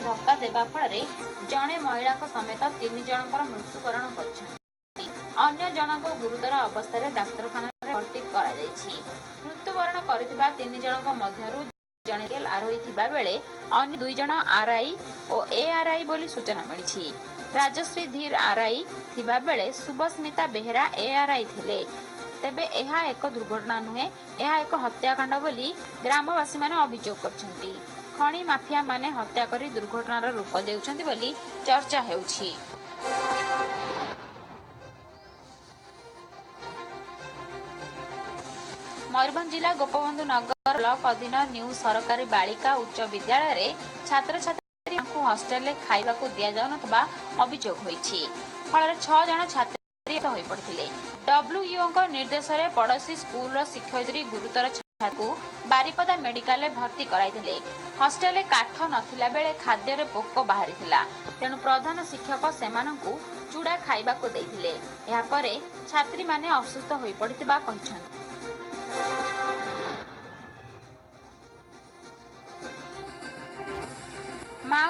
ଧକ୍କା ଦେବା ଫଳରେ ଜଣେ ମହିଳାଙ୍କ ସମେତ 3 ଜଣଙ୍କର ମୃତ୍ୟୁବରଣ କରିଛନ୍ତି। ଅନ୍ୟ ଜଣଙ୍କୁ ଗୁରୁତର ଅବସ୍ଥାରେ ଡାକ୍ତରଖାନାରେ ଭର୍ତ୍ତି କରାଯାଇଛି। ମୃତ୍ୟୁବରଣ କରିଥିବା 3 ଜଣଙ୍କ ମଧ୍ୟରୁ ଜଣେ ଆରୋହୀ ଥିବା ବେଳେ ଅନ୍ୟ 2 ଜଣ ଆର୍ଆଇ ଓ ଏଆର୍ଆଇ ବୋଲି ସୂଚନା ମିଳିଛି। ରାଜଶ୍ରୀ ଧୀର ଆର୍ଆଇ ଥିବା ବେଳେ ଶୁଭସ୍ମିତା ବେହେରା ଏଆର୍ଆଇ ଥିଲେ। ତେବେ ଏହା ଏକ ଦୁର୍ଘଟଣା ନୁହେଁ, ଏହା ଏକ ହତ୍ୟାକାଣ୍ଡ ବୋଲି ଗ୍ରାମବାସୀମାନେ ଅଭିଯୋଗ କରିଛନ୍ତି। ଖଣି ମାଫିଆମାନେ ହତ୍ୟା କରି ଦୁର୍ଘଟଣାର ରୂପ ଦେଉଛନ୍ତି ବୋଲି ଚର୍ଚ୍ଚା ହେଉଛି। ମୟୂରଭଞ୍ଜ ଜିଲ୍ଲା ଗୋପବନ୍ଧୁ ନଗର ବ୍ଲକ ଅଧୀନ ନ୍ୟୁ ସରକାରୀ ବାଳିକା ଉଚ୍ଚ ବିଦ୍ୟାଳୟରେ ଛାତ୍ରଛାତ୍ରୀଙ୍କୁ ହଷ୍ଟେଲରେ ଖାଇବାକୁ ଦିଆଯାଉନଥିବା ଅଭିଯୋଗ ହୋଇଛି। ଫଳରେ 6 ଜଣ ଛାତ୍ରୀ ହୋଇପଡ଼ିଥିଲେ। ଡବ୍ଲ୍ୟୁଇଓଙ୍କ ନିର୍ଦ୍ଦେଶରେ ପଡ଼ୋଶୀ ସ୍କୁଲର ଶିକ୍ଷୟିତ୍ରୀ ଗୁରୁତର ଛାତ୍ରୀଙ୍କୁ ବାରିପଦା ମେଡିକାଲରେ ଭର୍ତ୍ତି କରାଇଥିଲେ। ହଷ୍ଟେଲରେ କାଠ ନଥିଲା ବେଳେ ଖାଦ୍ୟରେ ପୋକ ବାହାରିଥିଲା। ତେଣୁ ପ୍ରଧାନ ଶିକ୍ଷକ ସେମାନଙ୍କୁ ଚୁଡ଼ା ଖାଇବାକୁ ଦେଇଥିଲେ। ଏହାପରେ ଛାତ୍ରୀମାନେ ଅସୁସ୍ଥ ହୋଇପଡ଼ିଥିବା କହିଛନ୍ତି। ମା